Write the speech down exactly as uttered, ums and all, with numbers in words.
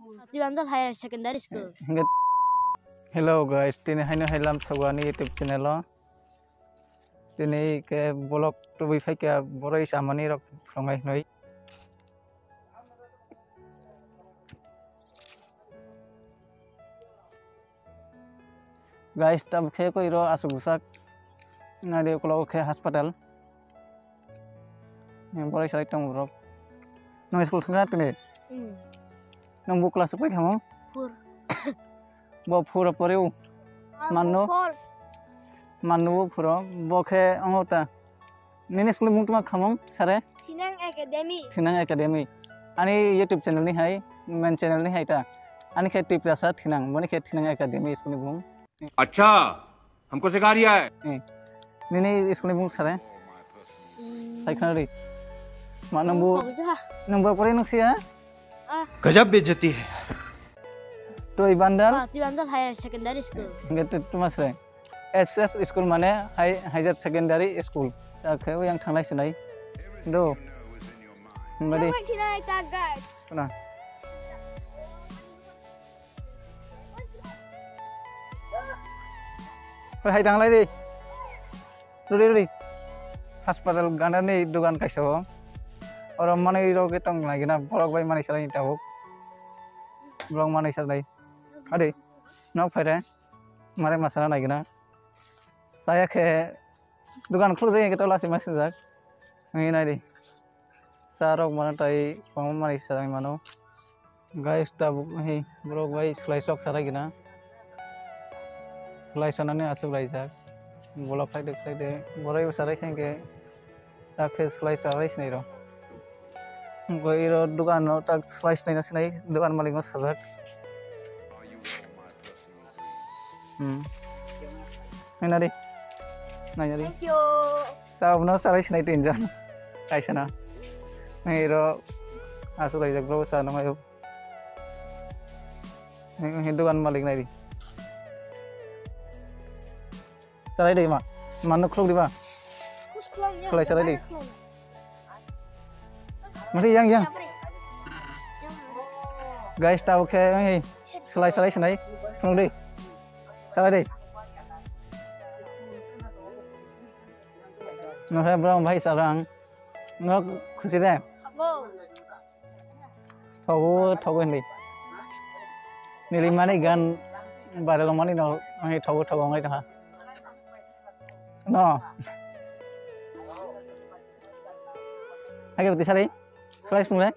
Tibanjal Higher Secondary School. Hingke, hello guys, tini haino hai lam sogo ani YouTube channel o. Tini ke vlog tubui phaikha boroi chamani rok phwrwngnai hinwi. Guys, tabuk khe koi ro aswk bwsak. Nari ukulok khe hospital. Borok salai tongo borok. Nang school thangkha tini? Hmm. Nang bo class pai thamo? Four. Bo four pore u. Ah, manno? Four. Manno bo four. Bo khe ongo ta. Nini school ni mung tuma khamung sare? Thinang Academy. Thinang Academy. Ani YouTube channel ni hai, main channel ni hai ta. Ani khe Tiprasa Thinang, boni khe Thinang Academy school ni bung. अच्छा, हमको सिखा रिया है। Eh, nini school ni bung sare? Hmm. Sai khna ri. Ma nang bu, Kok ja. Nang bu pore nung sia? Ah. गजब बेइज्जती है। Toi bandal? Ah, Tibanjal Higher Secondary School. Hingke tu, tuma sare? S S school mane hai, higher secondary school. Ta khe yang thanglai sinai. Do. Hingke di. Yang sinai ta, guys. Kuna. Oi, hai thanglai di. Ruri, ruri. Hospital gana ni dugan kaisa o. Oro manwi rok tong lagi na borok bai manwi salai tabuk. Borok manwi salai. Adi. Nok phaire. Mare masana nai gana. Saya khe dugan khuluk jai khe tola se masajak. Ngi nai di. Sa rok mano tai kwbangma manwi sajak mano. Guys, tabuk hi borok bai slai sok sarai gina. Slai sanani aswk laijak. Bola khlai de khlai de. Borai bo sarai khe hwnkhe ta khe slai sarai sinai rw. Hwnkhe iro dukan no ta slai sinai na sinai dukan malik no sajak. Hmm. Naina di. Naina di. Thank you. Tabuk no sarai sinai tin jon. Kaisa na. Iro aswk laijak bro sa no mayo. Ni, ni dukan malik nai di. Sarai di ma. Mano khuluk di ma. Khulai sarai di. Mari yang, yang. Guys, tabuk khe, hei, slai, slai, slai. Khuluk di. Sarai di. No he bro, bhai sarang. No khusi de. Thogo, thogo hindi. Nili mani gan viral mani no, ani thogo, thogo ngai tha. No. Age beti sari. Slice mule.